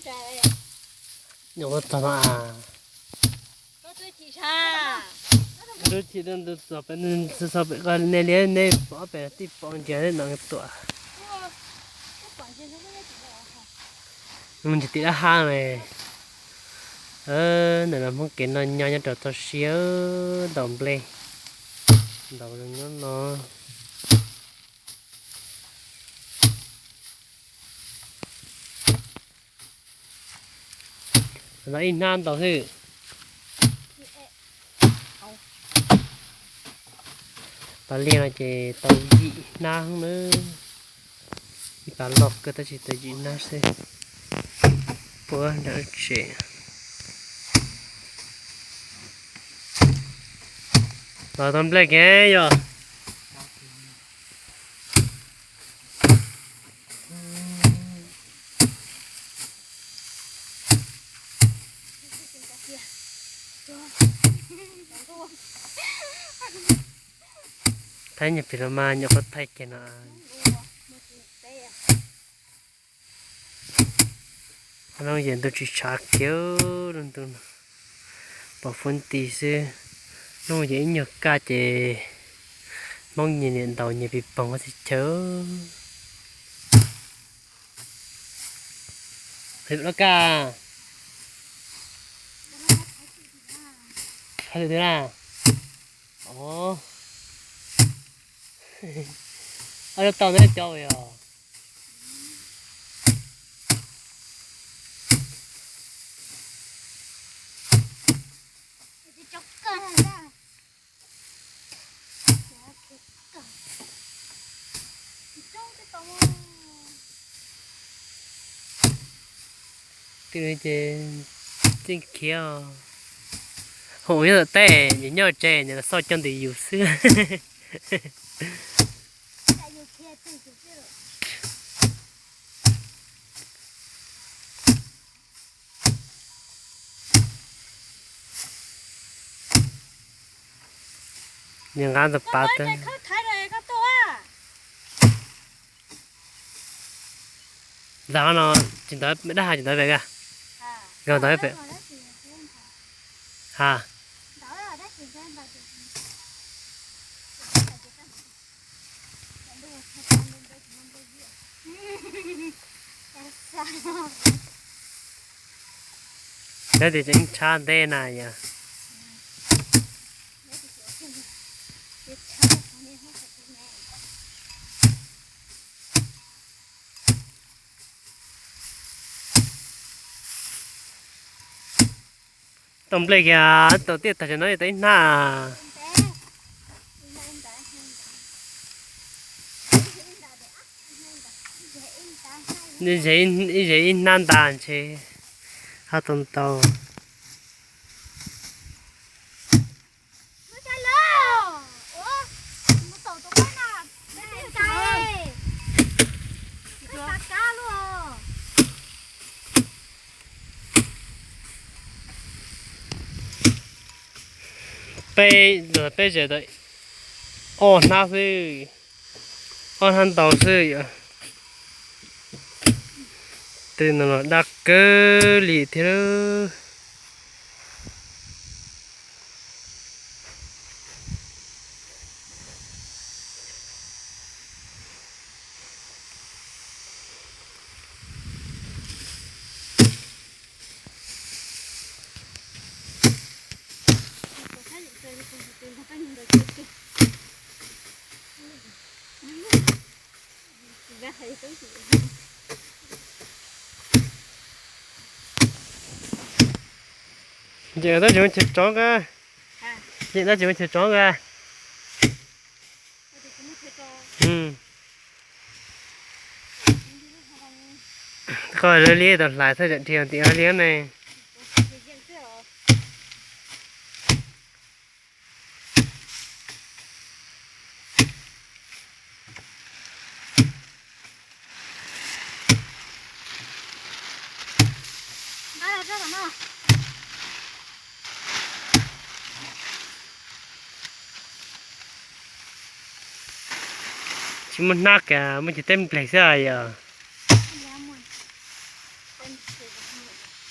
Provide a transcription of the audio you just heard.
Nyuam qhuav txog no a. Lub chim ntawd ntws txog pem, txog pem qhov nej liab, nej pom pem tij pom ntsia no tuam. Mus ntsia tim lab hab me. Ntawm no Hmoob kev noj nyob nyob rau toj siab, ntaus nplej, ntaus zoo nyob no. No ib hnab ntau xwb. Pas liaj no ces tau yim hnab na. Ib pas loj kawg tab sis tau yim hnab xwb. Puab nram tsev. Los tau nplej kev yog. Thaij nyuag plig los mas nyuam qhuav thaij kiag no. Hnub no ces ntuj tsis tshav kiag, lub ntuj no pom fuab nti xwb. Hnub no ces ib nyuag kaj ces Hmoob nyias niam ntaus nyias pis poog ua txhij chaw. Lub kaj hais lwm tus na. Os, ob lub tau neb cov yog. Twb ces tseem khiav, hum nyob tom tej, nyob tsev nws los xauj coj ntws yus xwb. Nws nqa ntawm pav tag. Ntawm no tsis ntawd dab hais tsis ntawd pem ka. Nkag ntawd pem. Ha. Nyob tias tseem tshab ntej na yog. Tau nplej kiag tau tiaj tag no tau ib hnab. Ib ze ib hnab ntas ntshe ho tau ntau. Peb, peb zes tau ob hnab xwb, ob hnab ntau xwb yom. Tej no los daj kawg li thiab. Nce tab tsis muaj chaw tso nqa, nce tab tsis muaj chaw tso nqa. Koj lawv liab tau hlais txog tsam dhia tim liab ne. Tsis muaj hnab kiag, muaj cov teb npleg xwb yog. Peb mus txiav cov no.